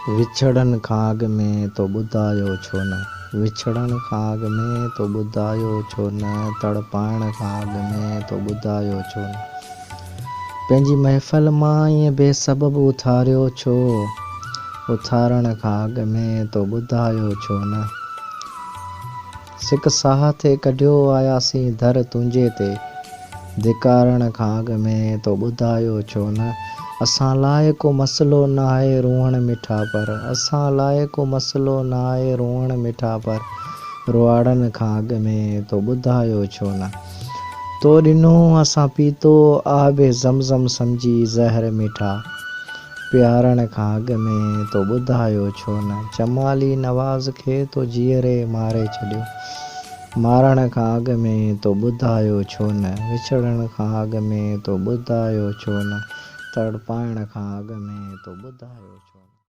وڇڙڻ کان اڳ ۾ تو ٻڌايو ڇو نه؟ وڇڙڻ کان اڳ ۾ تو ٻڌايو ڇو نه؟ تڙپائڻ کان اڳ ۾ تو ٻڌايو ڇو نه؟ پنهنجي محفل مان ائين بي سبب اٿاريو ڇو؟ اٿارڻ کان اڳ ۾ تو ٻڌايو ڇو نه؟ سڪ ساهه ٿي ڪڍيو آياسين در تنهنجي تي. ڌڪارڻ کان اڳ ۾ تو ٻڌايو ڇو نه؟ اسان لاء ڪو مسئلو ناهي روئڻ مٺا پر اسان لاء ڪو مسئلو ناهي روئڻ مٺا پر روئاڙڻ کان اڳ ۾ تو ٻڌايو ڇو نه؟ تو ڏنو اسان پيتو آب زمزم سمجهي زهر مٺا پيارڻ کان اڳ ۾ تو ٻڌايو ڇو نه؟ جمالي نواز کي تو جيئري ماري ڇڏيو. مارڻ کان اڳ ۾ تو ٻڌايو ڇو نه؟ وڇڙڻ کان اڳ ۾ تو ٻڌايو ڇو نه؟ تڙپائڻ کان اڳ ۾ تو ٻڌايو ڇو نه؟